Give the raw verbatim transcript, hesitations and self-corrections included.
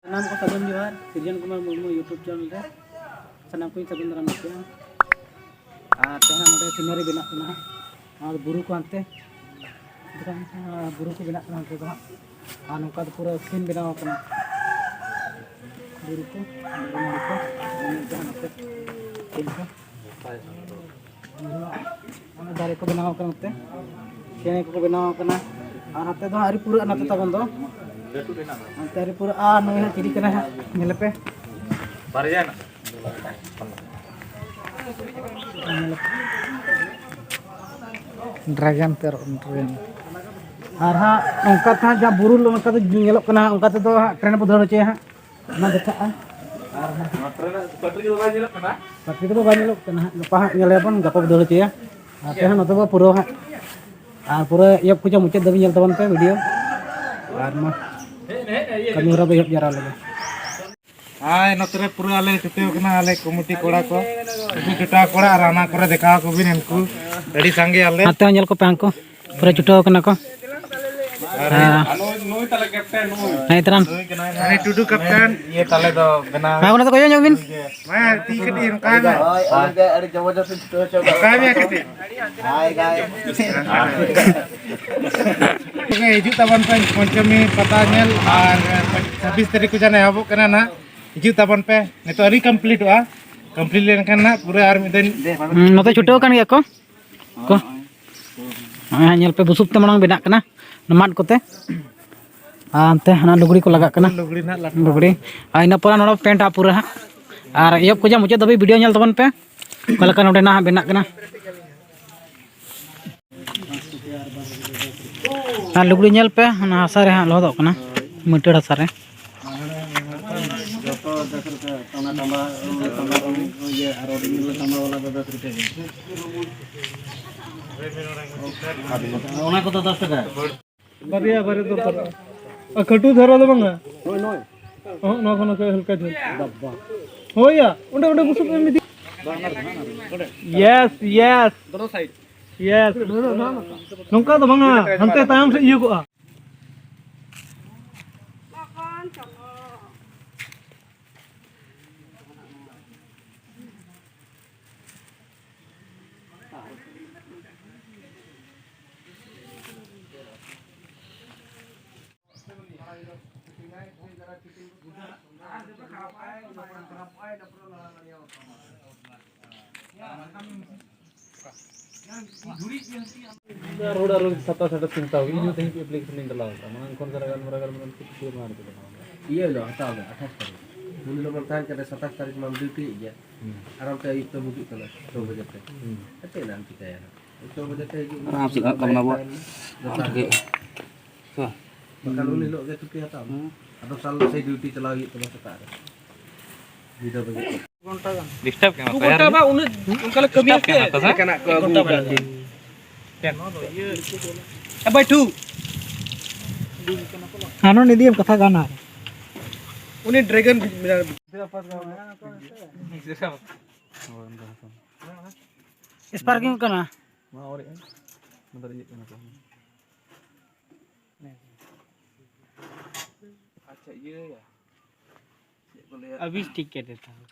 ᱥᱟᱱᱟᱢ ᱠᱚ ᱥᱟᱹᱜᱩᱱ ᱡᱚᱦᱟᱨ, ᱥᱤᱨᱡᱚᱱ ᱠᱩᱢᱟᱨ ᱢᱩᱨᱢᱩ YouTube ᱪᱮᱱᱮᱞ ᱨᱮ ᱥᱟᱱᱟᱢ ᱠᱚᱧ ᱥᱟᱹᱜᱩᱱ ᱫᱟᱨᱟᱢᱮᱫ ᱯᱮᱭᱟ᱾ ᱟᱨ ᱛᱮᱦᱮᱧ ᱱᱚᱰᱮ ᱥᱤᱱᱟᱨᱤ ᱵᱮᱱᱟᱜ ᱠᱟᱱᱟ ᱦᱟᱸᱜ, ᱟᱨ ᱵᱩᱨᱩ ᱠᱚ ᱦᱟᱱᱛᱮ, ᱵᱩᱨᱩ ᱠᱚ ᱵᱮᱱᱟᱜ ᱠᱟᱱᱟ ᱦᱟᱱᱛᱮ ᱫᱚ ᱦᱟᱸᱜ᱾ ᱟᱨ ᱱᱚᱝᱠᱟ ᱫᱚ ᱯᱩᱨᱟᱹ ᱥᱤᱱ ᱵᱮᱱᱟᱣ ᱠᱟᱱᱟ, ᱵᱩᱨᱩ ᱠᱚ, ᱵᱩᱨᱩ ᱱᱟᱹᱲᱤ ᱠᱚ, ᱟᱨ ᱱᱚᱛᱮ ᱦᱟᱸᱜ ᱱᱚᱛᱮ ᱥᱤᱱ ᱠᱚ᱾ ᱚᱱᱟ ᱫᱟᱨᱮ ᱠᱚ ᱵᱮᱱᱟᱣ ᱠᱟᱱᱟ ᱱᱚᱛᱮ, ᱪᱮᱬᱮ ᱠᱚᱠᱚ ᱵᱮᱱᱟᱣ ᱠᱟᱱᱟ᱾ ᱟᱨ ᱱᱚᱛᱮ ᱫᱚ ᱟᱹᱣᱨᱤ ᱯᱩᱨᱟᱹᱜᱼᱟ, ᱱᱚᱛᱮ ᱛᱟᱵᱚᱱ ᱫᱚ ᱱᱚᱛᱮ ᱟᱹᱣᱨᱤ ᱯᱩᱨᱟᱹᱜᱼᱟ᱾ ᱱᱩᱭ ᱦᱟᱸᱜ ᱪᱤᱞᱤ ᱠᱟᱱᱟᱭ ᱦᱟᱸᱜ, ᱧᱮᱞᱮᱯᱮ᱾ ᱰᱨᱟᱜᱚᱱ ᱛᱮ ᱟᱨᱚ ᱰᱨᱟᱜᱚᱱ᱾ ᱟᱨ ᱦᱟᱸᱜ ᱚᱱᱠᱟ ᱛᱮ ᱦᱟᱸᱜ ᱡᱟᱦᱟᱸ ᱵᱩᱨᱩ ᱚᱱᱠᱟ ᱛᱮ ᱧᱮᱞᱚᱜ ᱠᱟᱱᱟ, ᱚᱱᱠᱟ ᱛᱮᱫᱚ ᱦᱟᱸᱜ ᱴᱨᱮᱱ ᱵᱚ ᱫᱟᱹᱲ ᱦᱚᱪᱚᱭᱟ ᱦᱟᱸᱜ᱾ ᱚᱱᱟ ᱫᱮᱠᱷᱟᱜᱼᱟ᱾ ᱟᱨ ᱱᱚᱣᱟ ᱴᱨᱮᱱ ᱨᱮᱱᱟᱜ ᱯᱟᱴᱨᱤ ᱠᱚᱫᱚ ᱵᱟᱭ ᱧᱮᱞᱚᱜ ᱠᱟᱱᱟ? ᱯᱟᱴᱨᱤ ᱠᱚᱫᱚ ᱵᱟᱭ ᱧᱮᱞᱚᱜ ᱠᱟᱱᱟ ᱦᱟᱸᱜ, ᱜᱟᱯᱟ ᱦᱟᱸᱜ ᱧᱮᱞᱮᱭᱟᱵᱚᱱ, ᱜᱟᱯᱟ ᱵᱚ ᱫᱟᱹᱲ ᱦᱚᱪᱚᱭᱟ᱾ ᱟᱨ ᱛᱮᱦᱮᱧ ᱱᱚᱛᱮ ᱵᱚ ᱯᱩᱨᱟᱹᱣᱟ ᱦᱟᱸᱜ᱾ ᱟᱨ ᱯᱩᱨᱟᱹ ᱮᱦᱚᱵ ᱠᱷᱚᱱᱟᱜ ᱢᱩᱪᱟᱹᱫ ᱫᱷᱟᱹᱵᱤᱡ ᱧᱮᱞ ᱛᱟᱵᱚᱱ ᱯᱮ ᱵᱷᱤᱰᱤᱭᱳ᱾ ᱟᱨ ᱢᱟ ᱠᱟᱹᱢᱤ ᱦᱚᱨᱟ ᱵᱚ ᱮᱦᱚᱵ ᱡᱟᱣᱨᱟ ᱞᱮᱜᱮ᱾ ᱦᱟᱭ, ᱱᱚᱛᱮ ᱨᱮ ᱯᱩᱨᱟᱹ ᱟᱞᱮ ᱪᱷᱩᱴᱟᱹᱣ ᱠᱟᱱᱟ, ᱟᱞᱮ ᱠᱚᱢᱤᱴᱤ ᱠᱚᱲᱟ ᱠᱚ᱾ ᱩᱱᱠᱩ ᱪᱷᱩᱴᱟᱹᱣ ᱠᱚᱲᱟ ᱟᱨ ᱦᱟᱱᱟ ᱠᱚᱨᱮ ᱫᱮᱠᱷᱟᱣ ᱟᱠᱚ ᱵᱤᱱ, ᱩᱱᱠᱩ ᱟᱹᱰᱤ ᱥᱟᱸᱜᱮ ᱟᱞᱮ᱾ ᱱᱚᱛᱮ ᱦᱚᱸ ᱧᱮᱞ ᱠᱚᱯᱮ, ᱦᱟᱱᱠᱩ ᱯᱩᱨᱟᱹ ᱪᱷᱩᱴᱟᱹᱣ ᱠᱟᱱᱟ ᱠᱚ᱾ ᱟᱨ ᱦᱮᱸ᱾ ᱱᱩᱭ, ᱱᱩᱭ ᱛᱟᱞᱮ ᱠᱮᱯᱴᱮᱱ, ᱱᱩᱭ᱾ ᱦᱮᱸ, ᱛᱟᱨᱟᱱ᱾ ᱱᱩᱭ ᱠᱟᱱᱟᱭ ᱱᱟᱦᱟᱜ᱾ ᱦᱟᱹᱱᱤ ᱴᱩᱰᱩ ᱠᱮᱯᱴᱮᱱ᱾ ᱤᱭᱟᱹ ᱛᱟᱞᱮ ᱫᱚ ᱵᱮᱱᱟᱣ᱾ ᱢᱟ, ᱚᱱᱟ ᱫᱚ ᱠᱚᱭᱚᱜ ᱧᱚᱜ ᱵᱤᱱ᱾ ᱢᱟ, ᱛᱤ ᱠᱟᱹᱴᱤᱡ ᱱᱚᱝᱠᱟᱭ ᱢᱮ᱾ ᱦᱳᱭ, ᱚᱱᱟᱜᱮ ᱟᱹᱰᱤ ᱡᱚᱵᱚᱨᱫᱚᱥᱛ ᱪᱷᱩᱴᱟᱹᱣ ᱦᱚᱪᱚ ᱠᱟᱜ ᱱᱚᱝᱠᱟᱭ ᱢᱮ ᱠᱚᱣᱟ᱾ ᱠᱟᱹᱴᱤᱡ᱾ ᱦᱟᱭ, ᱜᱟᱭ᱾ ᱛᱚᱵᱮ ᱦᱤᱡᱩᱜ ᱛᱟᱵᱚᱱ ᱯᱮ ᱯᱚᱧᱪᱚᱢᱤ ᱯᱟᱛᱟ ᱧᱮᱞ, ᱟᱨ ᱪᱷᱟᱵᱵᱤᱥ ᱛᱟᱹᱨᱤᱠᱷ ᱠᱚ ᱡᱟᱦᱟᱸ ᱮᱦᱚᱵᱚᱜ ᱠᱟᱱᱟ ᱱᱟᱦᱟᱜ, ᱦᱤᱡᱩᱜ ᱛᱟᱵᱚᱱ ᱯᱮ᱾ ᱱᱤᱛᱚᱜ ᱟᱹᱣᱨᱤ ᱠᱚᱢᱯᱞᱤᱴᱚᱜᱼᱟ, ᱠᱚᱢᱯᱞᱤᱴ ᱞᱮᱱᱠᱷᱟᱱ ᱱᱟᱦᱟᱜ ᱯᱩᱨᱟᱹ ᱟᱨ ᱢᱤᱫ ᱫᱤᱱ᱾ ᱦᱩᱸ, ᱱᱚᱛᱮ ᱪᱷᱩᱴᱟᱹᱣ ᱟᱠᱟᱱ ᱜᱮᱭᱟ ᱠᱚ᱾ ᱠᱚ᱾ ᱱᱚᱜᱼᱚᱭ ᱦᱟᱸᱜ ᱧᱮᱞ ᱯᱮ, ᱵᱩᱥᱩᱵ ᱛᱮ ᱢᱟᱲᱟᱝ ᱵᱮᱱᱟᱜ ᱠᱟᱱᱟ, ᱚᱱᱟ ᱢᱟᱫ ᱠᱚᱛᱮ᱾ ᱟᱨ ᱚᱱᱛᱮ ᱦᱟᱱᱟ ᱞᱩᱜᱽᱲᱤ ᱠᱚ ᱞᱟᱜᱟᱜ ᱠᱟᱱᱟ᱾ ᱞᱩᱜᱽᱲᱤ ᱱᱟᱦᱟᱜ ᱞᱟᱴᱷᱟ᱾ ᱞᱩᱜᱽᱲᱤ᱾ ᱟᱨ ᱤᱱᱟᱹ ᱯᱚᱨᱮ ᱱᱚᱰᱮ ᱯᱮᱱᱴ ᱦᱟᱸᱜ ᱯᱩᱨᱟᱹ ᱦᱟᱸᱜ᱾ ᱟᱨ ᱮᱦᱚᱵ ᱠᱷᱚᱱᱟᱜ ᱢᱩᱪᱟᱹᱫ ᱫᱷᱟᱹᱵᱤᱡ ᱵᱷᱤᱰᱤᱭᱳ ᱧᱮᱞ ᱛᱟᱵᱚᱱ ᱯᱮ, ᱚᱠᱟ ᱞᱮᱠᱟ ᱱᱚᱰᱮ ᱱᱟᱦᱟᱜ ᱵᱮᱱᱟᱜ ᱠᱟᱱᱟ᱾ ᱟᱨ ᱞᱩᱜᱽᱲᱤ ᱧᱮᱞ ᱯᱮ, ᱚᱱᱟ ᱦᱟᱥᱟ ᱨᱮ ᱦᱟᱸᱜ ᱞᱚᱦᱚᱫᱚᱜ ᱠᱟᱱᱟ, ᱢᱟᱹᱴᱭᱟᱹᱲ ᱦᱟᱥᱟ ᱨᱮ᱾ ᱡᱚᱛᱚ ᱫᱚᱥ ᱨᱩᱯᱤᱭᱟ, ᱚᱱᱟ ᱛᱟᱢᱵᱟ, ᱛᱟᱢᱵᱟ, ᱤᱭᱟᱹ, ᱟᱨ ᱚᱨᱤᱡᱤᱱᱟᱞ ᱛᱟᱢᱵᱟ ᱵᱟᱞᱟ ᱫᱚ ᱫᱚᱥ ᱨᱩᱯᱤᱭᱟ ᱜᱮ᱾ ᱚᱱᱟ ᱠᱚᱫᱚ ᱫᱚᱥ ᱴᱟᱠᱟ᱾ ᱵᱟᱨᱭᱟ, ᱵᱟᱨᱭᱟ ᱫᱚᱨᱠᱟᱨᱚᱜᱼᱟ᱾ ᱟᱨ ᱠᱟᱹᱴᱩᱵ ᱫᱷᱟᱨᱟ ᱫᱚ ᱵᱟᱝᱟ? ᱱᱚᱜᱼᱚᱭ, ᱱᱚᱜᱼᱚᱭ᱾ ᱚᱦᱚᱸᱜ, ᱱᱚᱣᱟ ᱠᱷᱚᱱ ᱦᱟᱞᱠᱟ ᱦᱟᱞᱠᱟ ᱡᱷᱟᱹᱞ᱾ ᱵᱟᱵᱟ᱾ ᱦᱳᱭ ᱭᱟ, ᱚᱸᱰᱮ, ᱚᱸᱰᱮ ᱵᱩᱥᱩᱵ ᱮᱢ ᱤᱫᱤ᱾ Yes, yes. ᱫᱚᱱᱚ ᱥᱟᱭᱤᱰ᱾ ᱭᱮᱥ᱾ ᱱᱚᱝᱠᱟ ᱫᱚ ᱵᱟᱝᱟ, ᱦᱟᱱᱛᱮ ᱛᱟᱭᱚᱢ ᱥᱮᱫ ᱤᱭᱟᱹ ᱠᱚᱜᱼᱟ᱾ ᱟᱨ ᱦᱚᱲ ᱟᱨᱚ ᱥᱟᱛᱟᱥ ᱟᱴᱷᱟᱥ ᱠᱚ ᱦᱟᱛᱟᱣ ᱠᱮᱫᱟ᱾ ᱤᱧ ᱦᱚᱸ ᱛᱮᱦᱮᱧ application ᱤᱧ ᱰᱟᱞᱟᱣ ᱠᱟᱜᱼᱟ᱾ ᱢᱟᱲᱟᱝ ᱠᱷᱚᱱ ᱥᱟᱨᱟ ᱜᱟᱞᱢᱟᱨᱟᱣ ᱜᱟᱞᱢᱟᱨᱟᱣ ᱠᱟᱛᱮ ᱠᱤᱪᱷᱩ ᱮᱢᱟ ᱠᱚ ᱠᱟᱱᱟ᱾ ᱤᱭᱟᱹ ᱦᱤᱞᱳᱜ ᱦᱟᱛᱟᱣ ᱢᱮ, ᱟᱴᱷᱟᱥ ᱛᱟᱹᱨᱤᱠᱷ᱾ ᱩᱱ ᱦᱤᱞᱳᱜ ᱢᱟ ᱛᱟᱦᱮᱱ ᱠᱟᱱᱟ, ᱥᱟᱛᱟᱥ ᱛᱟᱹᱨᱤᱠᱷ ᱢᱟᱢ ᱰᱤᱭᱩᱴᱤᱭᱮᱫ ᱜᱮᱭᱟ᱾ ᱦᱩᱸ᱾ ᱟᱨ ᱚᱱᱛᱮ ᱟᱹᱭᱩᱵ ᱛᱮᱢ ᱦᱤᱡᱩᱜ ᱠᱟᱱᱟ ᱪᱷᱚ ᱵᱟᱡᱮ ᱛᱮ᱾ ᱦᱩᱸ᱾ ᱪᱮᱫ ᱮᱢ ᱪᱤᱠᱟᱹᱭᱟ? ᱪᱷᱚ ᱵᱟᱡᱮ ᱛᱮ ᱦᱤᱡᱩᱜ ᱢᱮ᱾ ᱟᱨᱟᱢ ᱥᱮ ᱫᱟᱜ ᱛᱟᱵᱚᱱ ᱟᱵᱚᱣᱟᱜ᱾ ᱫᱚᱥᱟᱨ ᱦᱤᱞᱳᱜ᱾ ᱵᱟᱠᱷᱟᱱ ᱩᱱ ᱦᱤᱞᱳᱜ ᱜᱮ ᱪᱷᱩᱴᱤ ᱦᱟᱛᱟᱣ ᱢᱮ᱾ ᱦᱩᱸ᱾ ᱟᱨ ᱫᱚᱥᱟᱨ ᱦᱤᱞᱳᱜ ᱥᱮᱭ ᱰᱤᱭᱩᱴᱤ ᱪᱟᱞᱟᱣ ᱦᱩᱭᱩᱜ ᱛᱟᱢᱟ ᱥᱮᱛᱟᱜ ᱨᱮ᱾ ᱰᱤᱥᱴᱟᱨᱵ ᱠᱮᱢᱟ ᱫᱩ ᱜᱷᱚᱱᱴᱟ ᱵᱟᱝ, ᱚᱱᱠᱟ ᱞᱮ ᱠᱟᱹᱢᱤᱭᱟ ᱥᱮ᱾ ᱰᱤᱥᱴᱟᱨᱵ ᱠᱮᱢᱟ ᱛᱚ, ᱦᱮᱸ? ᱮᱠᱟᱱᱟᱜ ᱠᱚ ᱟᱹᱜᱩ ᱠᱟᱜ ᱛᱤᱧ᱾ ᱮ ᱵᱟᱹᱭᱴᱷᱩ᱾ ᱦᱟᱱᱚ ᱱᱤᱫᱤᱭᱟᱢ ᱠᱟᱛᱷᱟ ᱜᱟᱱᱟ᱾ ᱩᱱᱤ ᱰᱨᱮᱜᱚᱱ ᱢᱮᱱᱟᱜ᱾ ᱥᱯᱟᱨᱠᱤᱝ ᱠᱟᱱᱟ᱾ ᱱᱚᱣᱟ ᱚᱨᱮᱜ ᱟᱹᱧ᱾ ᱱᱚᱣᱟ ᱫᱚ ᱤᱭᱟᱹᱜ ᱠᱟᱱᱟ ᱛᱚ᱾ ᱟᱪᱪᱷᱟ, ᱤᱭᱟᱹᱭᱟ᱾ ᱪᱮᱫ ᱠᱚ ᱞᱟᱹᱭᱟ? ᱟᱹᱵᱤ ᱴᱷᱤᱠ ᱠᱮᱫ ᱛᱟᱦᱮᱸ᱾